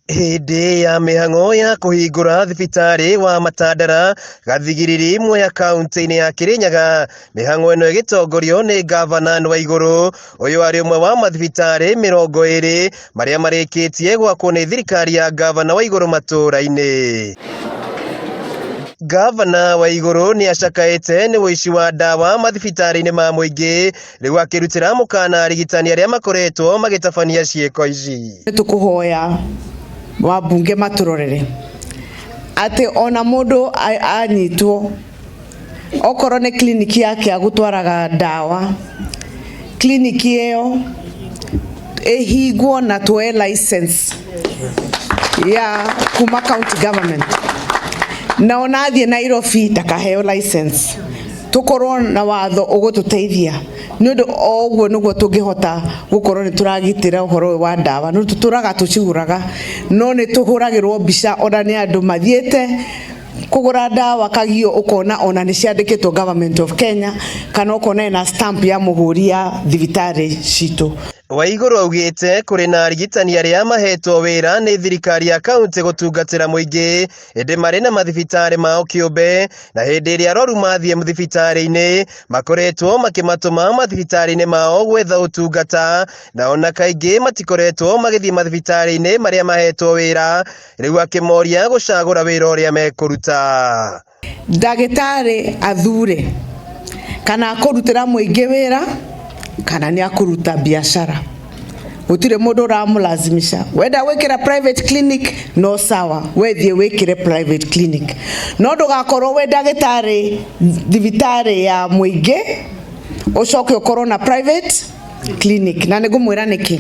Hĩndĩ ya mĩhang'o ya kũhingũra thibitarĩ wa Matandara Gathigiriri Mwea kaunti-inĩ ya Kĩrĩnyaga, mĩhang'o ĩno ĩgĩtongorio nĩ ngavana Anne Waigũrũ. Ũyũ arĩ ũmwe wa mathibitarĩ 20 marĩa marĩkĩtie gwakwo nĩ thirikari ya ngavana Waigũrũ matũũra-inĩ. Ngavana Waigũrũ nĩ acakaĩte nĩ ũici wa ndawa mathibitarĩ-inĩ ma mũingĩ, rĩu akĩrutĩra mũkana arigitani arĩa makoretwo magĩtabania ciĩko ici. Nĩ tũkũhoya wambunge matũrorere atĩ ona mũndũ anyitwo okorwo nĩ kliniki yake agũtwaraga ndawa, kliniki ĩyo ĩhingwo na tuoe license ya kuma county government, na ona athiĩ Nairobi ndakaheo license. Tũkorwo na watho ũgũtũteithia, nĩ ũndũ o ũguo nĩguo tũngĩhota gũkorwo nĩ tũragitĩra ũhoro ũyũ wa ndawa. Nĩ tũtũraga tũcigũraga, no nĩ tũhũragĩrwo mbica ona nĩ andũ mathiĩte kũgũra ndawa kagio, ũkona ona nĩ ciandĩkĩtwo Government of Kenya, kana ũkona ĩna stamp ya mũhũri ya thibitarĩ citũ. Waigũrũ augĩte kũrĩ na arigitani arĩa mahetwo wĩra nĩ thirikari ya kaunti gũtungatĩra mũingĩ, ĩndĩ marĩ na mathibitarĩ mao kĩũmbe, na hĩndĩ ĩrĩa arwaru mathiĩ thibitarĩ-inĩ makoretwo makĩmatũma mathibitarĩ-inĩ mao gwetha ũtungata, na ona kaingĩ matikoretwo magĩthiĩ mathibitarĩ-inĩ marĩa mahetwo wĩra, rĩu akĩmoria gũcagũra wĩra ũrĩa mekũruta. Ndagĩtarĩ athure kana akũrutĩra mũingĩ wĩra kana nĩ akũruta biacara. Gũtirĩ mũndũ ũramũlazimisha. Wenda gwĩkĩra private clinic, no sawa, we thiĩ wĩkĩre private clinic, no ndũgakorwo wĩ ndagĩtarĩ thibitarĩ ya mũingĩ ũcoke ũkorwo na private clinic. Na nĩ ngũmwĩra nĩkĩ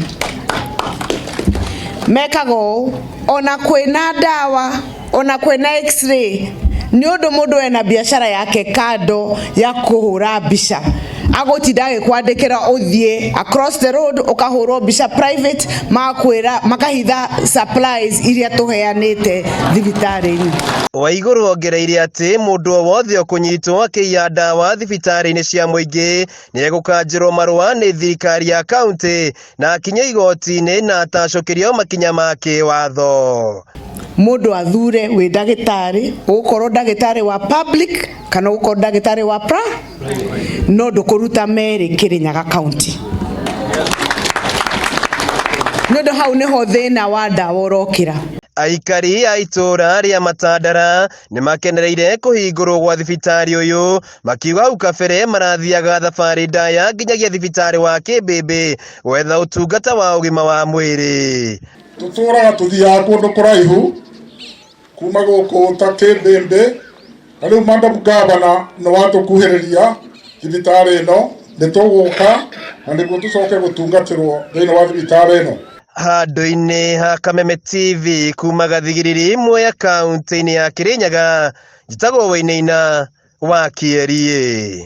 mekaga ũũ. Ona kwĩna ndawa, ona kwĩna X-ray, nĩ ũndũ mũndũ ena biacara yake kando ya kũhũra mbica, agũtinda agĩkwandĩkĩra ũthiĩ across the road ũkahũrwo mbica private, magakwĩra makahitha supplies iria tũheanĩte thibitarĩ-inĩ. Waigũrũ ongereire atĩ mũndũ o wothe ũkũnyitwo akĩiya ndawa thibitarĩ-inĩ cia mũingĩ nĩ egũkanjĩrwo marũa nĩ thirikari ya kaunti na akinye igoti-inĩ na atacũkĩrio makinya ma kĩwatho. Mũndũ athure, wĩ ndagĩtarĩ, ũgũkorwo ndagĩtarĩ wa public kana ũgũkorwo ndagĩtarĩ wa pra, no ndũkũruta merĩ Kĩrĩnyaga County, nĩ ũndũ hau nĩho thĩna wa ndawa ũrokĩra. Aikari a itũũra rĩa Matandara nĩ makenereire kũhingũrwo gwa thibitarĩ ũyũ, makiuga hau kabere marathiaga thabarĩ ndaya nginyagia thibitarĩ wa Kĩmbĩmbĩ gwetha ũtungata wa ũgima wa mwĩrĩ. Tũtũraga tũthiaga kũndũ kũraihu kuma gũkũ ta Kĩmbĩmbĩ, na rĩu Madam Governor nĩ watũkuhĩrĩria thibitarĩ ĩno, nĩ tũgũka na nĩguo tũcoke gũtungatĩrwo thĩinĩ wa thibitarĩ ĩno. Handũ-inĩ ha Kameme TV kuma Gathigiriri, Mwea, kaunti-inĩ ya Kĩrĩnyaga, njĩtagwo Wainaina wa Kĩeriĩ.